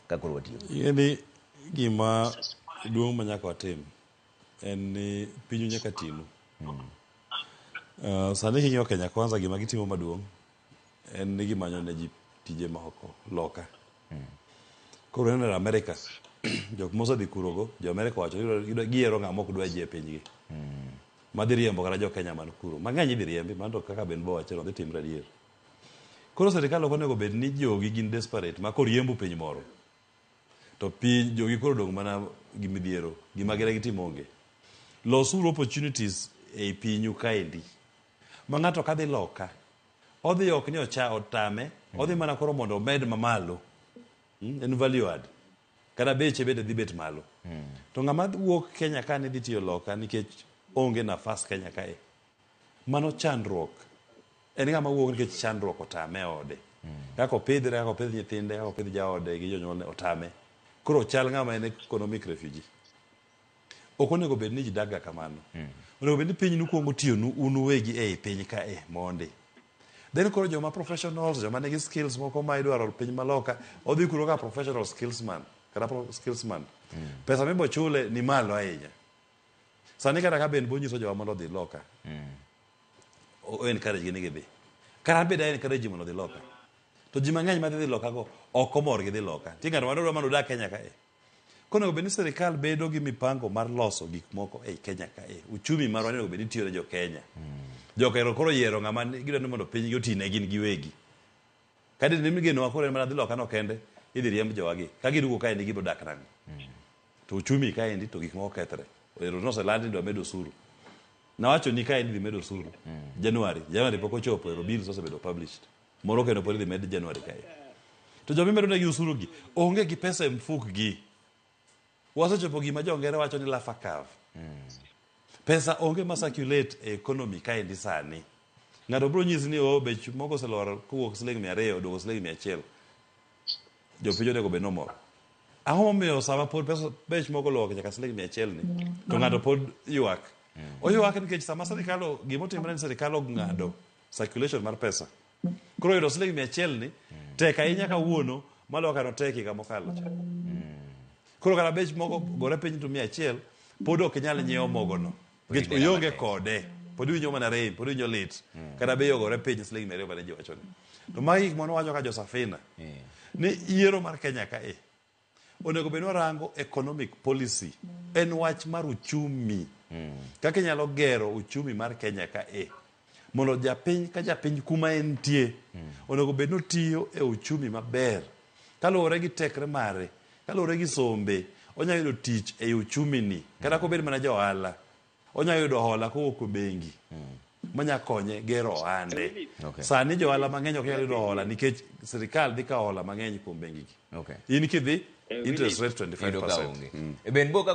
Ka koro watieko. Ing'e ni gima duong' ma nyaka watim en ni pinyu nyaka tinu. Sani king'iyo Kenya Kwanza gima gitimo maduong' en ni gimanyo ne ji tije moko loka. Koro ineno Amerika, jok mosedhi kurogo, jo Amerika owacho ni giyiero ng'ama ok dwa ji e pinygi. Madhi riembo kata jo Kenya man kuro. Mang'eny idhi riembi, mano to kaka Ben Bo wacho no dhi timre adier. Koro sirikal ok onego bed ni jogi gin desperate ma koriembu piny moro to piny jogi koro odong' mana gi midhiero gima gine gitim onge. Losuru opportunities ei pinyu kaendi ma ng'ato kadhi loka odhi ok ni ocha otame odhi mana koro mondo omed mamalo en value add kata beche bende dhi bet malo. To ng'ama wuok Kenya ka ni dhi tiyo loka nikech onge nafas Kenya kae Mano chandruok. En ng'ama wuok nikech chandruok otame e ode. Kaka opidhre, kaka opidh nyithinde, kaka opidh jaode gi jonyuolne otame. Koro ochal ng'ama en economic refugee. Ok onego bed ni ji dak ga kamano. Onego bed ni piny nukuongo tiyonu un uwegi ei piny kae mondi. Then koro joma professionals, joma nigi skills moko ma idwaro piny maloka, odhi kuro ka professional skills man, kata skills man. Pesa mibo chule ni malo ahinya. Sani kata ka Ben bonyiso jowa mondo odhi loka. O encourage gi ni gidhi. Kata an bende a encourage ji mondo odhi loka. To ji mang'eny madhi dhi loka go ok omor gi dhi loka. Nitie ng'ato mane dwa mondo odag Kenya kae. Koro onego bed ni sirikal bedo gi mipango mar loso gik moko ei Kenya kae. Uchumi marwa onego bed ni tiyo ne jo Kenya. Jokero koro oyiero ng'ama gidwa ni mondo pinygi oti ne gin giwegi. Ka dine ni genowa koro en mana dhi loka no kende, idhi riemb jowagi. Ka giduogo kaendi gibiro dak nang'o? To uchumi kaendi to gik moko kethre. Ero noselandi ni idwa med osuru. Nawacho ni kaendi idhi med osuru. January. January pok ochopo, ero bills osebedo published. Moro kendo pod idhi med January kae. To joma imedo negi osuru gi, onge gi pesa e mfuk gi. Wasechopo gima jo ngere wacho ni Laffer curve. Pesa onge ma circulate e economy kaendi sani. Ng'ato biro nyisi ni oh bech mogo oselwar kowuok siling 200 oduogo siling 100. Jopiny onego bed nomor. Ang'o momiyo sama pod pesa bech mogo olwar nyaka siling 100 ni to ng'ato pod ywak? Oywak nikech sama sirikal gima otimre ni sirikal ong'ado circulation mar pesa. Koro yudo siling 100 ni tek ahinya kawuono maloyo kane otek higa mokalo cha. Koro kata bech mogo gore piny to 100 pod ok inyal nyiewo mogono. Nikech ionge kode. Pod iwinjo mana rem, pod iwinjo lit. Kata bei ogore piny siling 200 mane ji wacho ni. To magi gik mane wawacho ka jo Safina. Ni yiero mar Kenya ka e. Onego bed ni warango economic policy. En wach mar uchumi. Kaka inyalo gero uchumi mar Kenya ka e. Mondo japiny ka japiny kuma entie. Onego bed ni otiyo e uchumi maber. Kaluwore gi tekre mare, kaluwore gi sombe, onyalo yudo tich ei uchumi ni. Kata kobed mana ja ohala, onyalo yudo hola kowuok e bengi manya konye gero ohande. Sani jo ohala mang'eny ok nyal yudo hola nikech sirikal dhi kawo hola mang'eny kuom bengi gi. In kidhi, interest rate 25%. Ben Bo ka